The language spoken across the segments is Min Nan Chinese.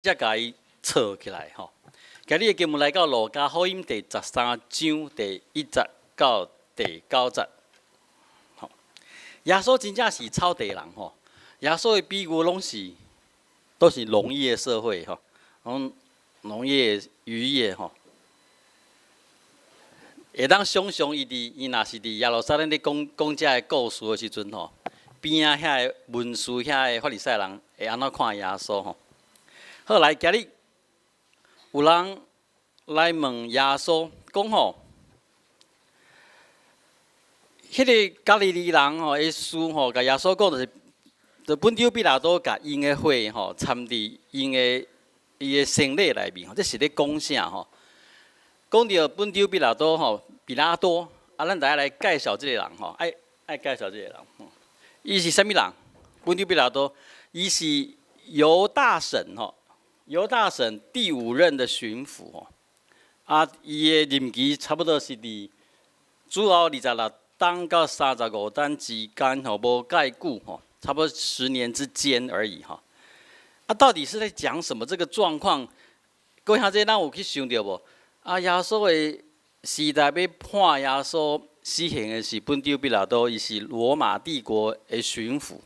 才共伊抄起來吼。今日的經文來到路加福音第13章第1節到第9節。吼，耶穌真正是草地人吼。耶穌的比喻攏是都是農業社會吼，攏農業、漁業吼。會當想象伊佇伊若是佇耶路撒冷咧講講這个故事的時陣吼，邊仔遐个文士遐个法利賽人會按怎看耶穌吼？好，來，今日有人來問耶穌，講吼，彼个加利利人吼的事吼，共耶穌講就是，就本丟彼拉多共𪜶的血吼摻佇𪜶的伊的牲禮內面吼，這是咧講啥吼？講著本丟彼拉多吼，彼拉多，啊，咱大家來介紹這个人吼，愛愛介紹這個人。伊是啥物人？本丟彼拉多，伊是猶大省吼，猶大省第五任的巡撫吼。啊，伊的任期差不多是佇主後26冬到35冬之間吼，無蓋久吼，差不多10年之間而已吼。啊，到底是在講什麼？這個狀況，各位兄弟，咱有去想著無？啊，耶穌的時代欲判耶穌死刑的是本丟彼拉多，伊是羅馬帝國的巡撫。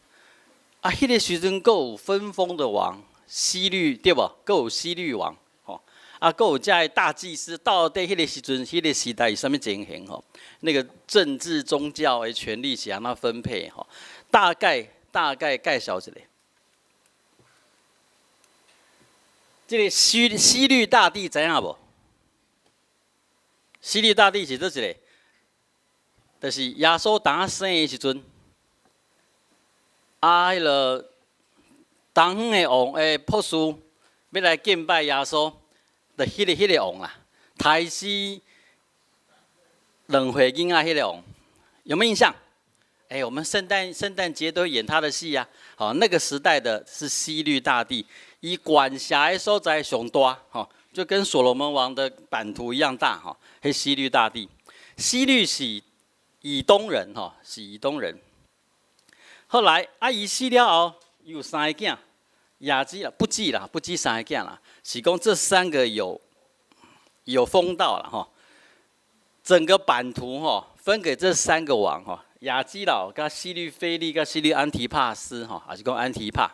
啊，彼个時陣閣有分封的王希律對無？閣有希律王，吼。啊，閣有遮个大祭司，到底彼个時陣、彼个時代是啥物情形？吼，那個政治宗教的權力是按怎分配？吼，大概大概介紹一下。這个希希律大帝知影無？希律大帝是佗一個？就是耶穌當生的時陣，啊，彼个東方的王的博士欲來敬拜耶穌，就彼个王啦，刣死2歲囡仔彼个王，有沒有印象？哎，我們聖誕節都演他的戲呀。好，那個時代的是希律大帝，伊管轄的所在上大，吼，就跟所羅門王的版圖一樣大，吼。彼希律大帝，希律是以東人，吼，是以東人。後來啊，伊死了後，伊有三個囝，亞基啦，不止啦，不止三個囝啦，是講這三個有封到啦，吼。整個版圖吼，分給這三個王，吼。亞基老、佮希律腓力、佮希律安提帕斯，吼，抑是講安提帕。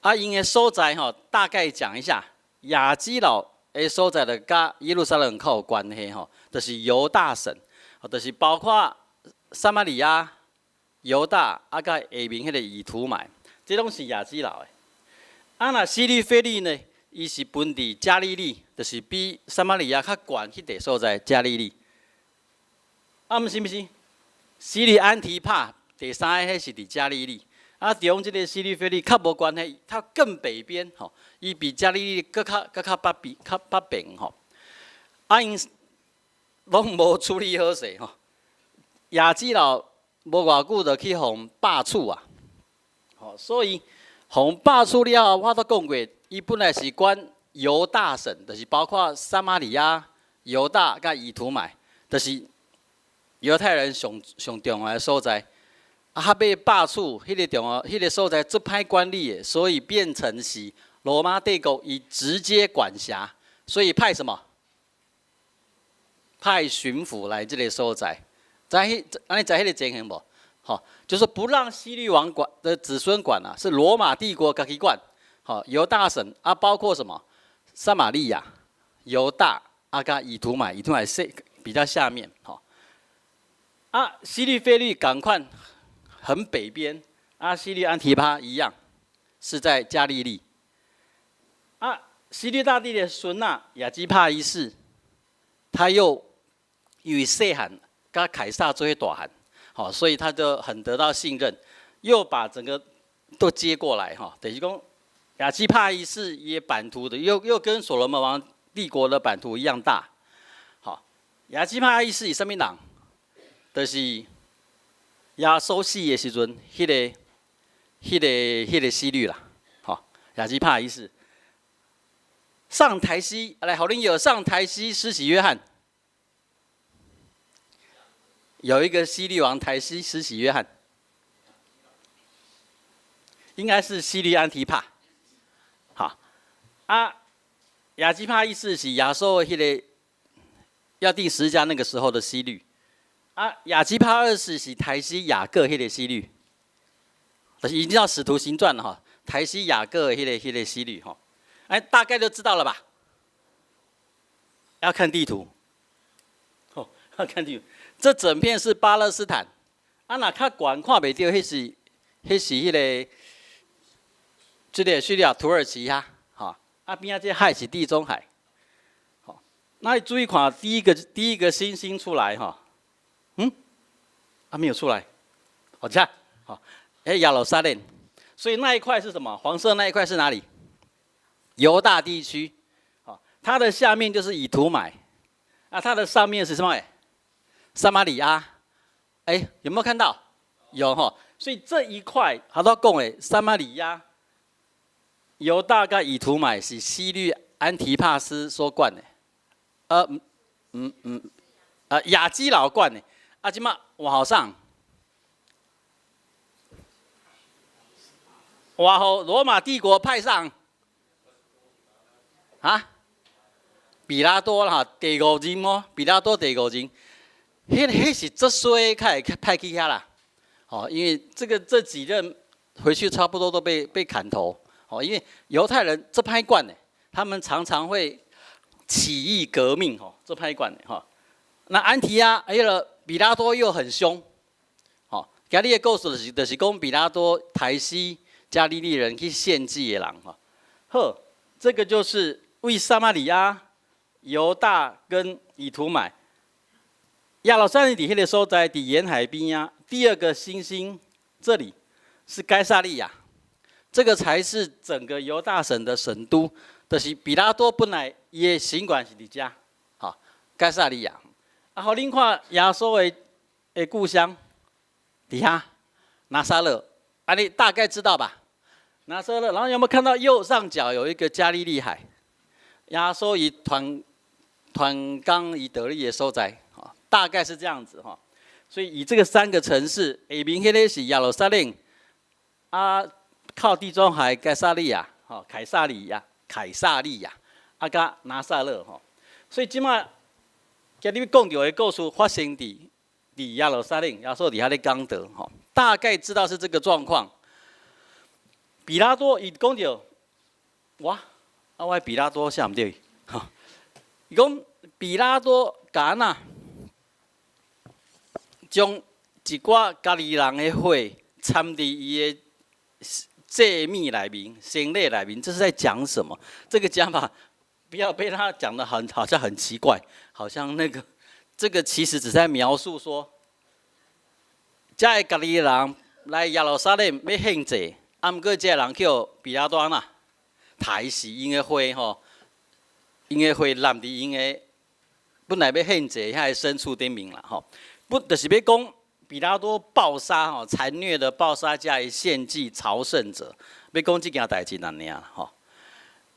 啊，𪜶的所在吼，大概講一下，亞基老的所在就佮耶路撒冷較有關係吼，就是猶大省，就是包括撒瑪利亞、猶大，啊，佮下面彼個以圖買，這攏是亞基老的。啊，若希律腓力呢，伊是分佇加利利，就是比撒瑪利亞較懸彼塊所在，加利利。啊，毋是毋是。希律安提帕第三个彼是佇加利利，啊，中這个希律腓力較無關係，他更北邊吼，伊比加利利閣較閣較北邊較北邊吼。啊，𪜶攏無處理好勢吼，亞基老無偌久就去予罷黜啊，吼，所以予罷黜了後，我都講過，伊本來是管猶大省，就是包括撒瑪利亞、猶大佮以圖買，就是猶太人上上重要的所在，啊，被罷黜，彼个重要、彼个所在足歹管理的，所以變成是羅馬帝國伊直接管轄，所以派什麼？派巡撫來這个所在，知彼，按呢知彼个情形無？吼，就是不讓希律王管的子孫管啊，是羅馬帝國家己管。吼，猶大省啊，包括什麼？撒瑪利亞、猶大啊，佮以圖買，以圖買是比較下面，吼。啊，希律腓力仝款很北邊，啊，希律安提帕一樣，是在加利利。啊，希律大帝的孫仔亞基帕一世，他又因為細漢佮凱撒做伙大漢，吼，所以他就很得到信任，又把整個都接過來，哈，等於講亞基帕一世伊版圖的，又跟所羅門王帝國的版圖一樣大。好，亞基帕一世是啥物人？就是耶穌死的時陣，彼个希律啦，吼，亞基帕一世上台西來，好朋友上台西施洗約翰，有一個希律王抬死施洗約翰，應該是希律安提帕，好，啊，亞基帕一世是耶穌彼个要釘十字架那個時候的希律。啊，亞基帕二世是刣死雅各彼个希律，就是已經到使徒行傳了哈，刣死雅各彼个希律哈，哎，大概就知道了吧？要看地圖，哦，要看地圖，這整片是巴勒斯坦，啊，若較懸看袂著，彼是彼个，這個敘利亞、土耳其哈，吼，啊邊仔這海是地中海，好，那你注意看第一個星星出來哈。嗯，啊沒有出來，好這樣，好，哎耶路撒冷，所以那一塊是什麼？黃色那一塊是哪裡？猶大地區，好，它的下面就是以圖買，啊，它的上面是什麼？撒瑪利亞，哎，有沒有看到？有哈，所以這一塊好多講的撒瑪利亞、猶大佮以圖買是希律安提帕斯所管的，亞基老管的。啊，這馬往上，往後羅馬帝國派上啊，彼拉多啦，第五任哦，彼拉多第五任，彼是足衰較會派去遐啦，哦，因為這個這幾任回去差不多都被砍頭，哦，因為猶太人足歹管的，他們常常會起義革命，吼，足歹管的，吼。那安提阿，哎了。彼拉多又很兇，吼，今日的故事就是講彼拉多刣死加利利人去獻祭的人，吼。好，這個就是為撒瑪利亞、猶大跟以圖買。耶路撒冷佇彼个所在，佇沿海邊啊。第二個星星，這裡是該撒利亞，這個才是整個猶大省的省都。就是彼拉多本來伊的行館是佇遮，吼，該撒利亞。啊，予恁看耶穌的故鄉，佇遐拿撒勒，啊，你大概知道吧？拿撒勒，然後有沒有看到右上角有一個加利利海？耶穌伊傳傳講伊道理的所在，大概是這樣子哈。所以以這個三個城市，下面彼个是耶路撒冷，啊，靠地中海該撒利亞，吼，凱撒利亞，凱撒利亞，啊，佮拿撒勒，吼。所以這馬今日講著的故事發生佇耶路撒冷，耶穌佇遐咧講道，吼，大概知道是這個狀況。彼拉多伊講著，哇，啊，我彼拉多寫毋對，吼，伊講彼拉多敢若將一寡加利利人的血摻佇伊的祭物內面、牲禮內面，這是在講什麼？這個講法不要被他講得很好像很奇怪，好像那個這個其實只是在描述說，這个加利利人來耶路撒冷欲獻祭，啊，毋過這个人去予彼拉多按怎刣死𪜶的血吼，𪜶的血淋佇𪜶的本來欲獻祭遐个牲畜頂面啦吼，不就是欲講彼拉多暴殺吼，殘虐的暴殺這个獻祭朝聖者，欲講這件代誌爾爾吼。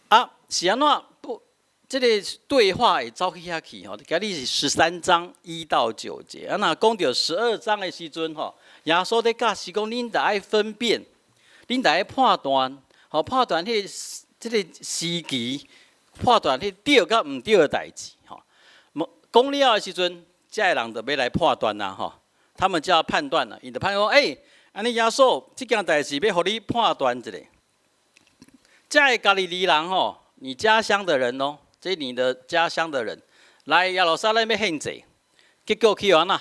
啊，是按怎不？這個對話會走去遐去吼，今日是13章1到9節。啊，若講著12章的時陣吼，耶穌咧教示講，恁著愛分辨，恁著愛判斷，吼，判斷彼這個時機，判斷彼對佮毋對的代誌吼。講了的時陣，這个人就欲來判斷啦吼，他們就要判斷啦，𪜶就判斷講，欸，按呢耶穌這件代誌欲予你判斷一下，這个加利利人吼，你家鄉的人哦，這你的家鄉的人來耶路撒冷欲獻祭，結果去予按怎？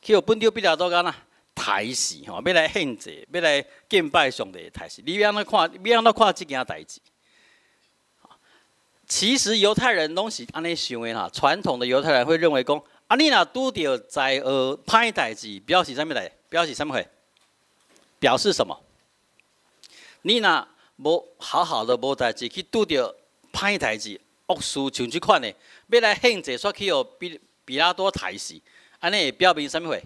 去予本丟彼拉多按怎刣死吼，欲來獻祭，欲來敬拜上帝刣死。你欲按怎看？欲按怎看這件代誌？其實猶太人攏是按呢想的啦。傳統的猶太人會認為講，啊，你若拄著災禍歹代誌，表示啥物來？表示啥物貨？表示什麼？你若無好好的無代誌，去拄著歹代誌、惡事，像這款的，欲來獻祭，煞去予彼拉多刣死，按呢會表明啥物貨？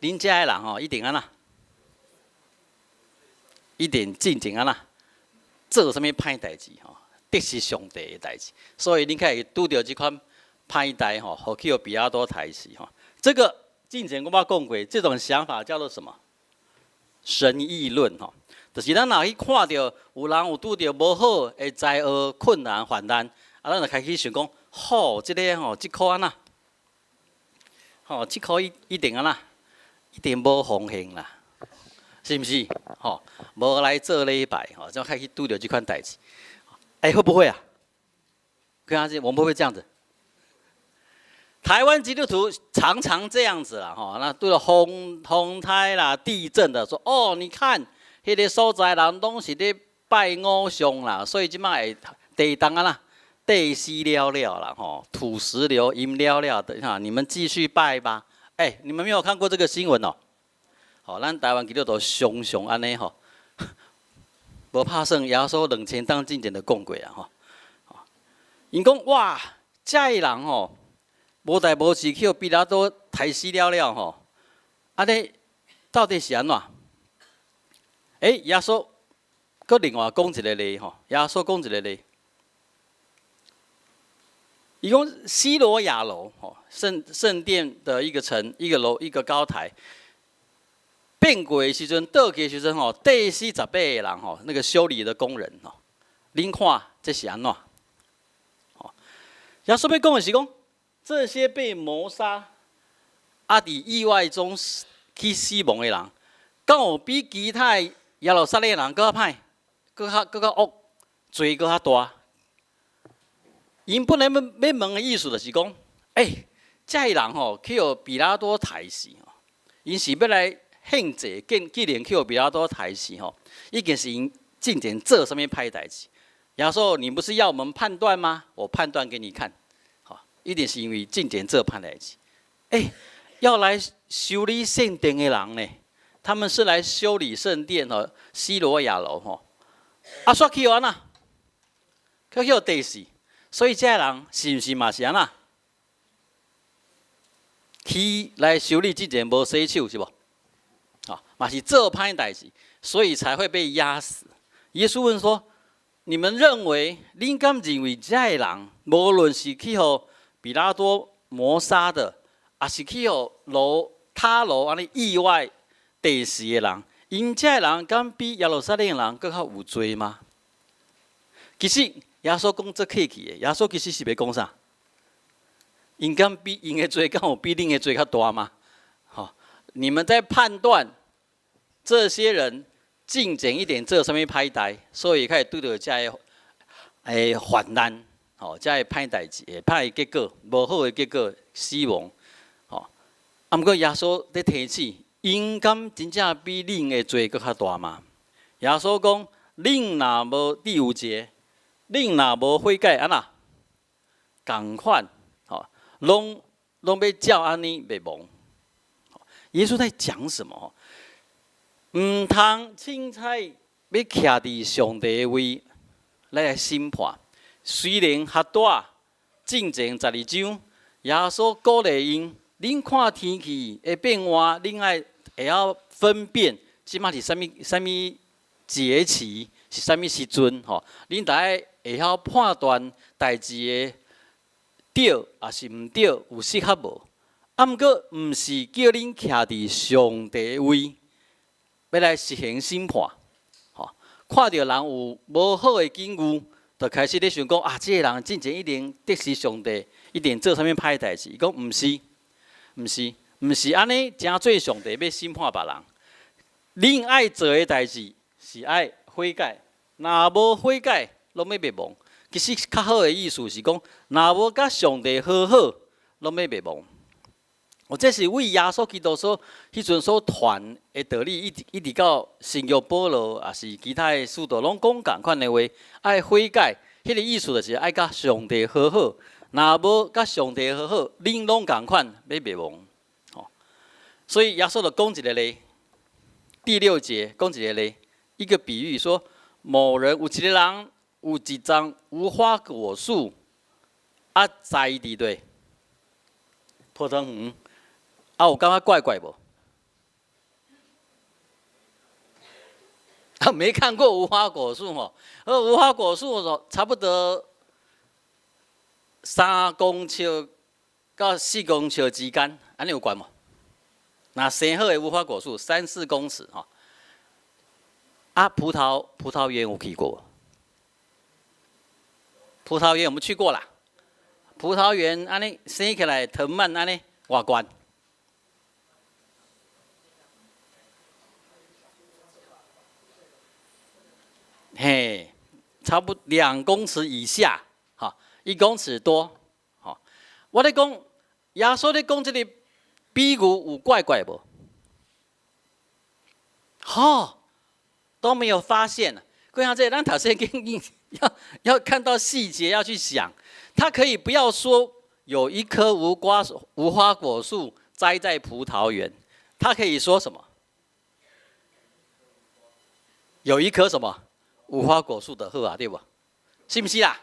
恁遮的人吼，一定按怎？一定進前按怎？做啥物歹代誌吼？敵視上帝的代誌，所以恁較會拄著這款歹代吼，予去予彼拉多刣死吼。這個進前我捌講過，這種想法叫做什麼？神義論吼。就是咱若去看著有人有拄著無好的災禍、困難、患難，啊，咱就開始想講，吼，這个吼，這箍按怎？吼，這箍一定按怎？一定無奉獻啦，是毋是？吼，無來做禮拜，吼，就開始拄著這款代誌。欸，會不會啊？看下我們會不會這樣子？台灣基督徒常常這樣子啦，吼，那對了風災啦、地震的，說哦，你看彼个所在人攏是咧拜偶像啦，所以這擺會地動啊啦，地死了了啦，吼，土石流淹了了的，哈，你們繼續拜吧。欸，你們沒有看過這個新聞哦？好，咱台灣基督徒常常按呢吼，無拍算耶穌2000冬進前就講過啊，吼。𪜶講哇，這个人吼，無代無誌去予彼拉多刣死了了吼，按呢到底是按怎？欸，耶穌閣另外講一个例吼，耶穌講一个例，伊講西羅亞樓吼，聖殿的一個城，一個樓，一個高台，變過的時陣，倒去的時陣吼，硩死18個人吼，那個修理的工人吼，恁看這是按怎？吼，耶穌欲講的是講，這些被謀殺、啊，佇意外中死去死亡的人，敢有比其他耶路撒冷人閣較歹、閣較惡、罪閣較大？𪜶本來欲問的意思就是講，欸，這个人吼去予彼拉多刣死吼，𪜶是欲來獻祭，竟然去予彼拉多刣死吼，一定是𪜶進前做啥物歹代誌。耶穌，你不是要我們判斷嗎？我判斷給你看。一定是因為進前做歹代誌，欸，要來修理聖殿的人呢，他們是來修理聖殿哦，西羅亞樓吼，啊，煞去予按怎？去予硩死，所以這个人是毋是嘛是按怎？去來修理之前無洗手是無？啊，嘛是做歹代誌，所以才會被壓死。耶穌問說：你們認為，恁敢認為這个人，無論是去予彼拉多謀殺的，抑是去予樓塌樓按呢意外硩死的人，𪜶這个人敢比耶路撒冷人閣較有罪嗎？其實耶穌講足客氣的，耶穌其實是欲講啥？𪜶敢比𪜶的罪敢有比恁的罪較大嗎？吼，你們在判斷這些人進前一定做啥物歹代，所以才會拄著這个患難。吼，才會歹代誌，會歹結果，無好的結果，死亡。吼，啊，毋過耶穌咧提醒，𪜶敢真正比恁的罪閣較大嗎？耶穌講，恁若無第五節，恁若無悔改，按怎？仝款，吼，攏欲照按呢滅亡。耶穌在講什麼？毋通凊彩欲徛佇上帝的位來審判。雖然哈大進前12章，耶穌鼓勵𪜶，恁看天氣的變化，恁愛會曉分辨，這擺是啥物啥物節期，是啥物時陣吼？恁著愛會曉判斷代誌的對抑是毋對，有適合無？啊，毋過毋是叫恁徛佇上帝的位，欲來實行審判，吼！看著人有無好的境遇，就開始咧想講啊，這个人進前一定敵視上帝，一定做啥物歹代誌。伊講毋是，毋是，毋是按呢，成做上帝欲審判別人。恁愛做的代誌是愛悔改，若無悔改，攏欲滅亡。其實較好的意思是講，若無佮上帝和好，攏欲滅亡。哦，這是為耶穌基督所彼陣所傳的道理，一直到新約保羅，抑是其他的使徒，攏講仝款的話，愛悔改，彼个意思就是愛佮上帝和好。若無佮上帝和好，恁攏仝款欲滅亡。吼，所以耶穌就講一个例，第六節講一个例，一個比喻說，某人有一个人有一叢無花果樹，啊，栽佇佗？葡萄園。啊，有感覺怪怪無？啊，沒看過無花果樹吼，無花果樹說差不多3公尺到4公尺之間，按呢有懸無？若生好的無花果樹三四公尺吼，啊，葡萄園有去過？葡萄園我們去過啦。葡萄園按呢生起來藤蔓按呢偌懸？嘿，差不多2公尺以下，哈，1公尺多，吼。我咧講，耶穌咧講這个比喻有怪怪無？吼，都沒有發現。各位這咱頭先經要看到細節，要去想。他可以不要說有一棵無花果樹栽在葡萄園，他可以說什麼？有一棵什麼無花果樹就好啊，對無？是毋是啦？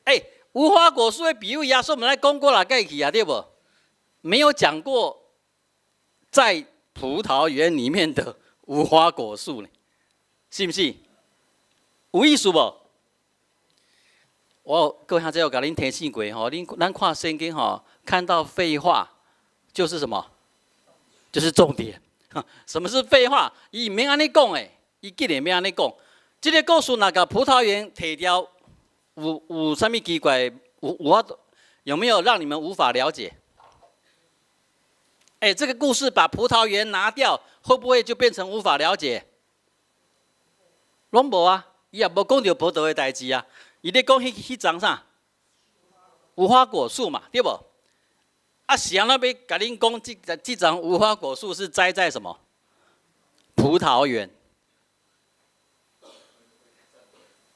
欸，無花果樹的比喻，耶穌毋來講過啦，過去啊，對無？沒有講過在葡萄園裡面的無花果樹呢，是毋是？有意思無？我各位兄弟，我共恁提醒過吼，恁咱看聖經吼，看到廢話就是什麼？就是重點。什麼是廢話？伊毋免按呢講的，伊竟然免按呢講。這个故事若共葡萄園提掉，有啥物奇怪？有沒有讓你們無法了解？欸，這個故事把葡萄園拿掉，會不會就變成無法了解？攏無啊，伊也無講著葡萄的代誌啊。伊咧講彼叢啥？無花果樹嘛，對無？啊，是按怎欲共恁講，這叢無花果樹是栽在什麼？葡萄園。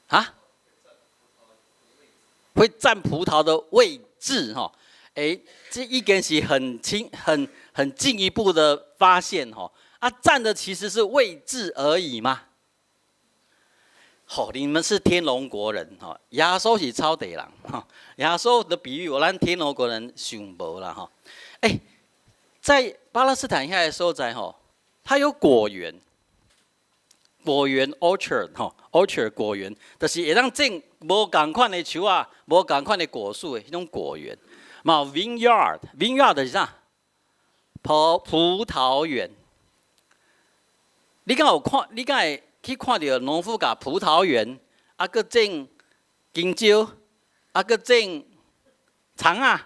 啊？會佔葡萄的位置，吼？欸，這已經是很清、很進一步的發現，吼。啊，佔的其實是位置而已嘛。吼，你們是天龍國人，吼，耶穌是草地人，吼，耶穌的比喻，我咱天龍國人想無啦，吼。欸，在巴勒斯坦遐个所在，吼，它有果園，果園 orchard，吼，orchard 果園，就是會當種無仝款的樹仔，無仝款的果樹的彼種果園。嘛 vineyard，vineyard 是啥？葡萄園。你敢有看？你敢會去看著農夫共葡萄園，啊，閣種香蕉，啊，閣種蔥仔，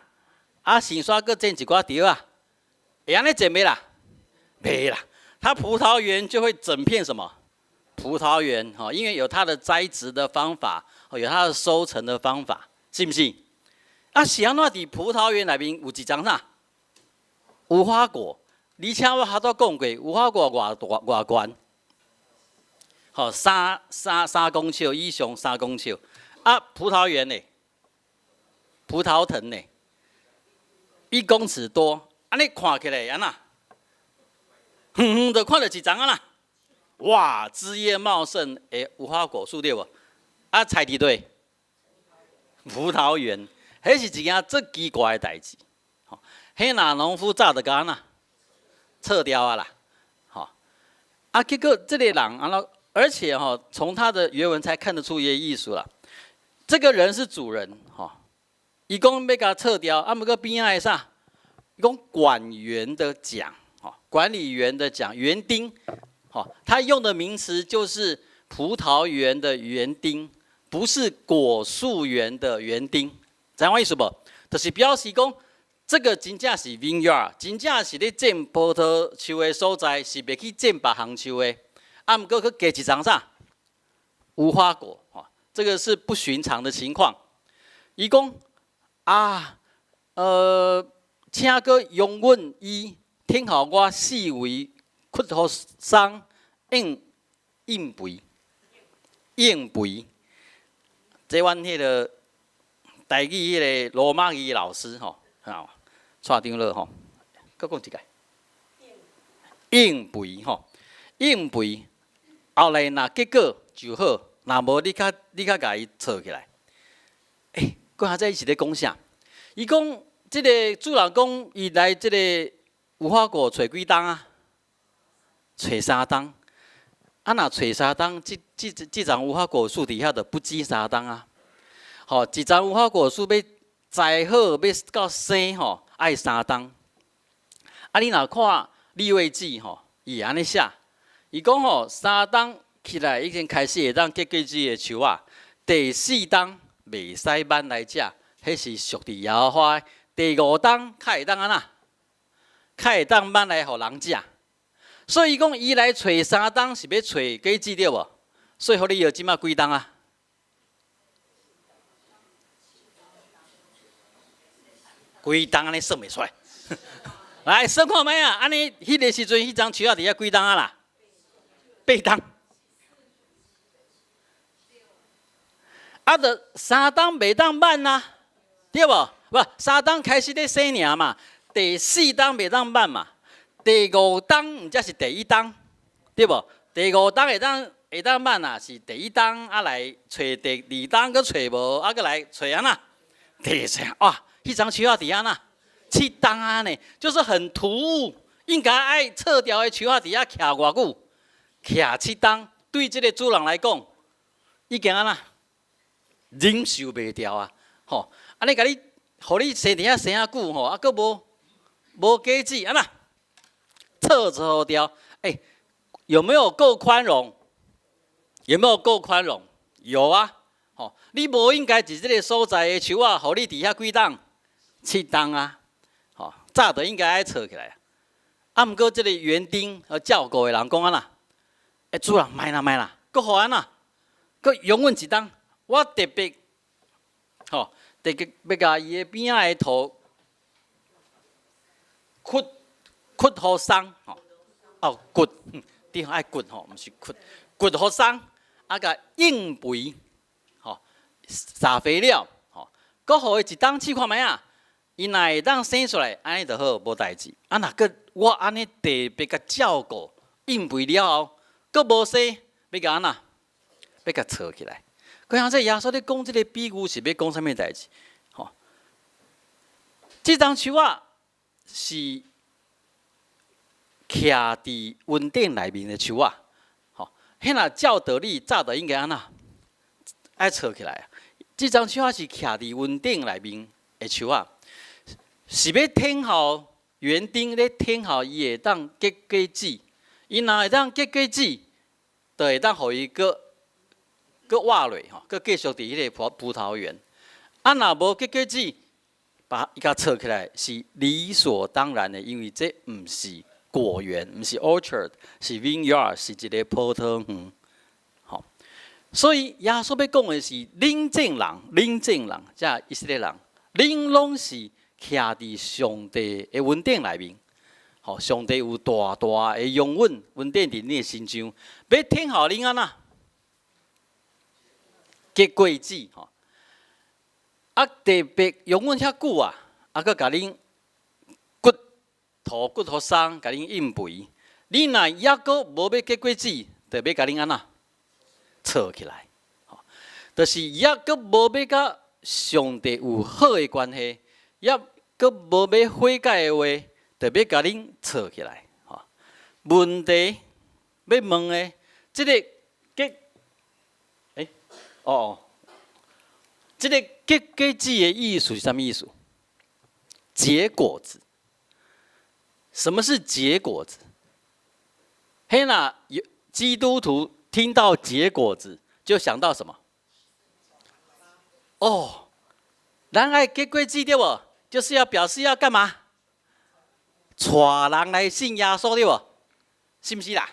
啊，先煞閣種一寡稻仔，會按呢種袂啦？袂啦，它葡萄園就會整片什麼？葡萄園，吼，因為有它的栽植的方法，有它的收成的方法，是毋是？啊，是按怎佇葡萄園內面有一叢啥？無花果，而且我頭拄講過，無花果偌大偌懸？吼，三公尺以上，三公尺。啊，葡萄園呢？葡萄藤呢？1公尺多。按呢看起來按怎？遠遠就看著一叢啊啦！哇，枝葉茂盛，的無花果樹對無？啊，採佇佗？葡萄園，彼是一件足奇怪的代誌。吼，彼若農夫早就共按怎？撤掉啊啦！吼，啊，結果這个人按怎？而且哈，從他的原文才看得出一些意思啦。這個人是主人，哈，伊講欲共撤掉，啊，毋過邊仔的啥？伊講管園的講，哈，管理員的講，園丁，哈，他用的名詞就是葡萄園的園丁，不是果樹園的園丁，知影我意思無？就是表示講，這個真正是 vineyard，真正是咧種葡萄樹的所在，是袂去種別項樹的。啊，毋過閣加一叢啥？無花果，吼，這個是不尋常的情況。伊講啊，請閣容忍伊，聽候我四圍掘予鬆應肥，應肥。這阮彼个台語彼个羅馬語老師吼，吼，蔡長樂吼，閣講一擺。應肥吼，應肥。後來若結果就好，若無你較共伊錯起來。欸，閣下這伊是咧講啥？伊講這个主人講，伊來這个無花果揣幾冬啊？揣3冬。啊，若揣三冬，這叢無花果樹佇遐就不止三冬啊。吼，一叢無花果樹欲栽好，欲到生吼，愛三冬。啊，你若看利未記吼，伊會按呢寫，伊講吼三冬起來已經開始會當結果子的樹仔，第四冬袂使挽來食，彼是屬佇耶和華。第五冬較會當按怎？較會當挽來予人食。所以講，伊來揣三冬是欲揣果子對無？所以予你著這馬幾冬啊？幾冬按呢算袂出來？來算看覓啊？按呢彼个時陣，彼欉樹仔佇遐幾冬啊啦？八冬。啊，著三冬袂當挽啊，對無？無三冬開始咧生爾嘛，第四冬袂當挽嘛，第五冬毋才是第一冬，對無？第五冬會當挽啊，是第一冬啊來揣第二冬閣揣無，啊閣來揣按怎？第四哇，彼欉樹仔佇按怎？七冬啊呢，就是很突兀，應該愛撤掉的樹仔佇遐徛偌久？徛七冬，對這个主人來講，已經按怎？忍受袂牢啊！吼，按呢共你，予你生佇遐生遐久吼，啊，閣無果子，按怎？撤掉，欸，有沒有夠寬容？有沒有夠寬容？有啊！吼，你無應該佇這个所在的樹仔，予你佇遐幾冬？七冬啊！吼，早就應該愛撤起來。啊，毋過這个園丁和照顧的人講按怎？欸，主人，莫啦莫啦，閣予按怎？閣容忍一冬。我特別，吼，特別欲共伊的邊仔的土掘掘予鬆，吼，哦，掘，對，愛掘吼，毋是掘，掘予鬆，啊，共壅肥，吼，撒肥料，吼，閣予伊一冬試看覓仔，伊若會當生出來，按呢就好，無代誌。啊，若閣我按呢特別共照顧，壅肥了後，閣無生，欲共按怎？欲共鋤起來。閣像這耶穌咧講這个比喻是欲講啥物代誌？吼，這欉樹仔是徛佇恩典內面的樹仔，吼，彼若照道理早就應該按怎？愛鋤起來啊！這欉樹仔是徛佇恩典內面的樹仔，是欲聽候園丁咧聽候伊會當結果子，伊若會當結果子，就會當予伊閣閣活落吼，閣繼續佇彼个葡萄園。啊，若無結果子，把伊共鋤起來是理所當然的，因為這毋是果園，毋是 orchard，是 vineyard，是一个葡萄園。吼，所以耶穌欲講的是，恁眾人，恁眾人，這以色列人，恁攏是徛佇上帝的恩典內面。吼，上帝有大大的容忍恩典佇恁的身上，欲聽候恁按怎？結果子吼，啊特別容忍遐久啊，啊閣共恁掘土掘予鬆，共恁壅肥。你若猶閣無欲結果子，就欲共恁按怎？鋤起來，吼，就是猶閣無欲佮上帝有好的關係，猶閣無欲悔改的話，就欲共恁鋤起來，吼。問題欲問的，這个結，欸，哦，這个結果子的意思是啥物意思？結果子。什麼是結果子？嘿那有基督徒聽到結果子就想到什麼？哦，咱愛結果子對無？就是要表示要幹嘛？帶人來信耶穌對無？是毋是啦？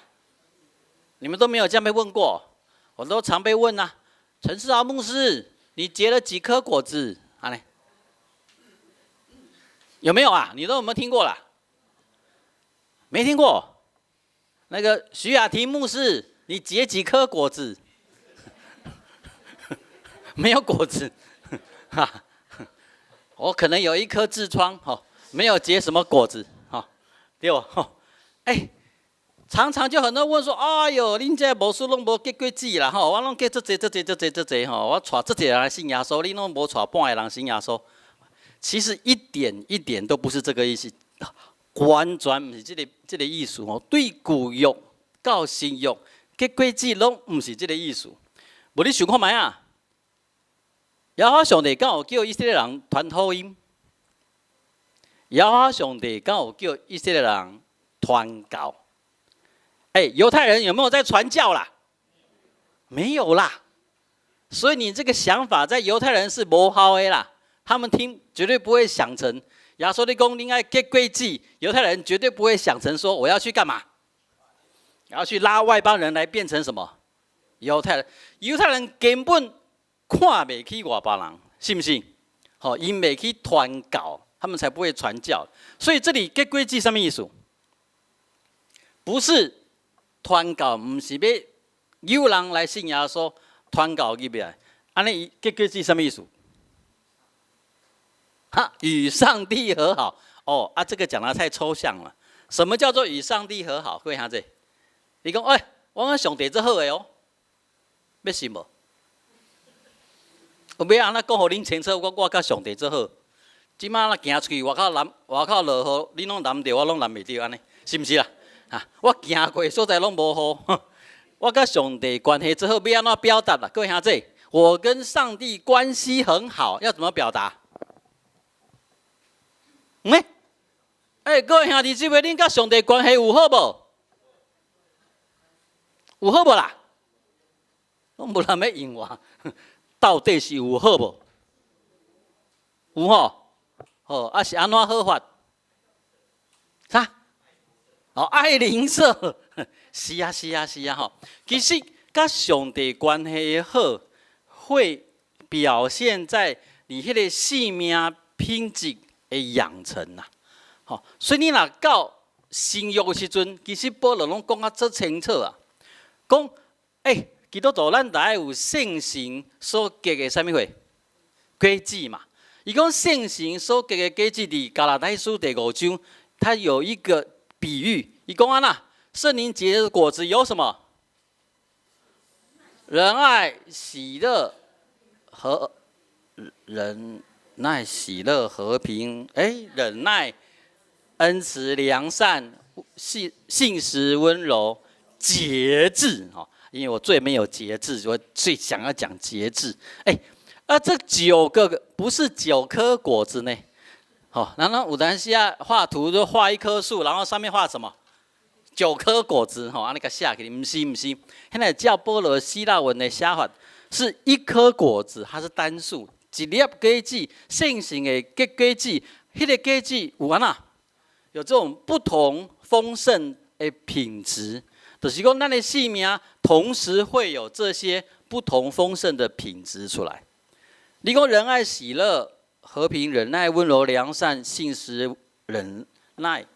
你們都沒有這樣被問過，我都常被問啊。陳世豪牧師，你結了幾顆果子？啊咧，有沒有啊？你都有沒有聽過啦？沒聽過。那個徐雅婷牧師，你結幾顆果子？沒有果子，哈，我可能有一顆痔瘡，哈，沒有結什麼果子，哈，對無？哎，常常就很多人問說，哎喲，恁這牧師攏無結果子啦，吼，我攏結足濟足濟足濟足濟，吼，我帶足濟人來信耶穌，你攏無帶半个人信耶穌。其實一點一點都不是這個意思，完全毋是這個意思哦。對舊約到新約結果子攏毋是這個意思。無你想看覓啊？耶和華上帝敢有叫以色列人傳福音？耶和華上帝敢有叫以色列人傳教？欸，猶太人有沒有在傳教啦？沒有啦。所以你這個想法在猶太人是無效的啦，他們聽絕對不會想成耶穌你講你愛結果子，猶太人絕對不會想成說我要去幹嘛？要去拉外邦人來變成什麼？猶太人，猶太人根本看袂起外邦人，是毋是？好，𪜶袂去傳教，他們才不會傳教。所以這裡結果子啥物意思？不是傳教，毋是欲誘人來信耶穌，傳教入來。按呢結果子啥物意思？哈，與上帝和好。哦，啊，這個講得太抽象了。什麼叫做與上帝和好？各位兄弟，你講，哎，我佮上帝做好的哦，欲信無？我欲按怎講予恁清楚？我佮上帝做好。這馬若行出去，外口淋外口落雨，恁攏淋著，我攏淋袂著，按呢，是毋是啦？哈，我行過所在攏無雨。我佮上帝關係做好，欲按怎表達啦？各位兄弟，我跟上帝關係很好，要怎麼表達？咩？哎，各位兄弟姊妹，恁佮上帝關係有好無？有好無啦？攏無人欲應我，到底是有好無？有吼？好，啊是按怎好法？啥？哦，愛鄰舍，是啊是啊是啊吼。其實佮上帝關係好，會表現在你彼個生命品質的養成呐。吼，所以你若到新約的時陣，其實保羅攏講甲足清楚啊，講，欸，基督徒咱著愛有聖神所結的啥物貨？果子嘛。伊講聖神所結的果子，佇加拉太書第五章，他有一個比喻。伊講按怎，聖靈結的果子有什麼？仁愛、喜樂和忍耐、喜樂、和平。欸，忍耐、恩慈、良善、信實、溫柔、節制。哈，因為我最沒有節制，我最想要講節制。欸，啊，這九個不是九顆果子呢？好，然後有當時啊畫圖就畫一棵樹，然後上面畫什麼？九顆果子，吼，按呢共寫起來，毋是毋是，現在照保羅希臘文的寫法，是一顆果子，它是單數，一粒果子，聖神的結果子，彼個果子有按怎？有這種不同豐盛的品質，就是講咱的生命同時會有這些不同豐盛的品質出來。你講仁愛、喜樂、和平、忍耐、溫柔、良善、信實、忍耐、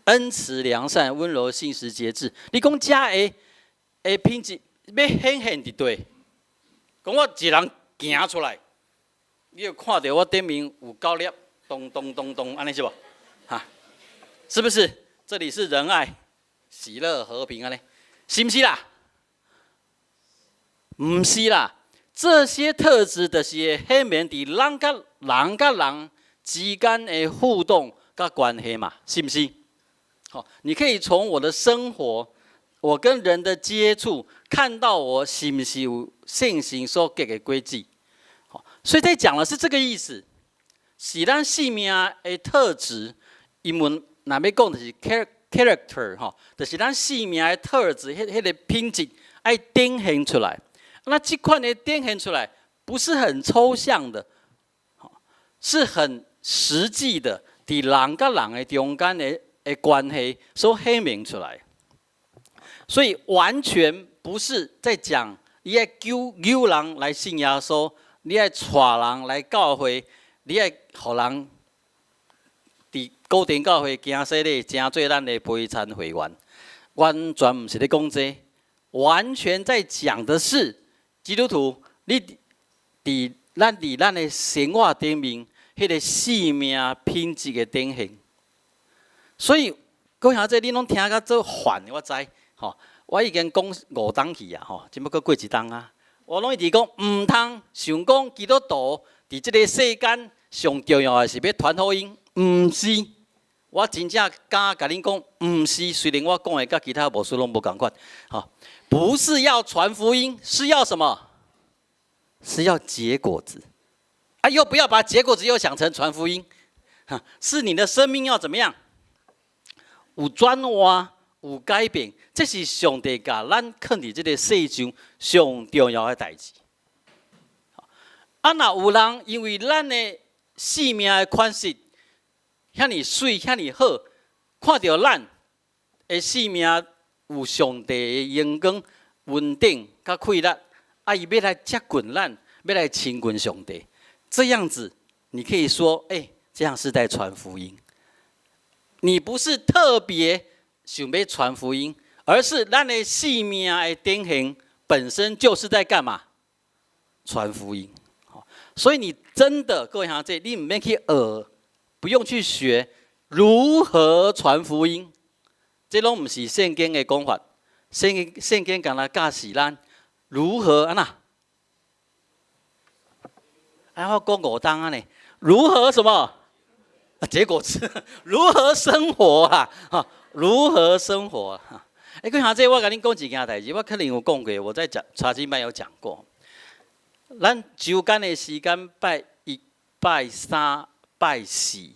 恩慈、良善、溫柔、信實、節制。你講這的的品質欲顯現佇佗？講我一人行出來，你就看著我頂面有九粒，咚咚咚咚，按呢是無？哈，是不是？這裡是仁愛、喜樂、和平按呢，是毋是啦？毋是啦，這些特質就是會顯明佇人佮人佮人之間的互動佮關係嘛，是毋是？好，你可以從我的生活，我跟人的接觸，看到我是毋是有聖神所結的果子。好，所以在講的是這個意思，是咱生命的特質。英文若欲講就是 character 吼，就是咱生命的特質，彼個品質愛展現出來。那這款的展現出來，不是很抽象的，是很實際的，佇人佮人的中間的關係所顯明出來。所以完全不是在講你愛揪誘人來信耶穌，你愛帶人來教會，你愛予人佇古田教會行洗禮，成做咱的陪餐會員，完全毋是咧講這個，完全在講的是基督徒，你佇咱的生活頂面，彼個生命品質的展現。所以，各位兄弟，你攏聽甲足煩，我知，吼，我已經講五冬去啊，吼，這馬閣過一冬啊。我攏一直講，毋通想講基督徒佇這個世間上重要的是欲傳福音，毋是。我真正敢共恁講，毋是。雖然我講的佮其他牧師攏無仝款，吼，不是要傳福音，是要什麼？是要結果子。啊，又不要把結果子又想成傳福音，哈，是你的生命要怎麼樣？有轉化，有有改變，這是上帝共咱囥佇這个世上上重要的代誌。啊，若有人因為咱的生命的款式遐爾媠、遐爾好，看著咱的生命有上帝的榮光、穩定佮快樂，啊，伊欲來接近咱，欲來親近上帝，這樣子你可以說，欸，這樣是在傳福音。你不是特別想欲傳福音，而是咱的生命的典型本身就是在幹嘛？傳福音。所以你真的各位兄弟，你毋免去學，不用去學如何傳福音，這攏毋是聖經的講法。聖經干焦教示咱如何按怎？哎，我講五冬按呢？如何什麼？結果子，如何生活啊？哈，如何生活啊？哎，各位兄弟，我共恁講一件代誌，我可能有講過，我在講查經班有講過。咱週間的時間拜一、拜三、拜四，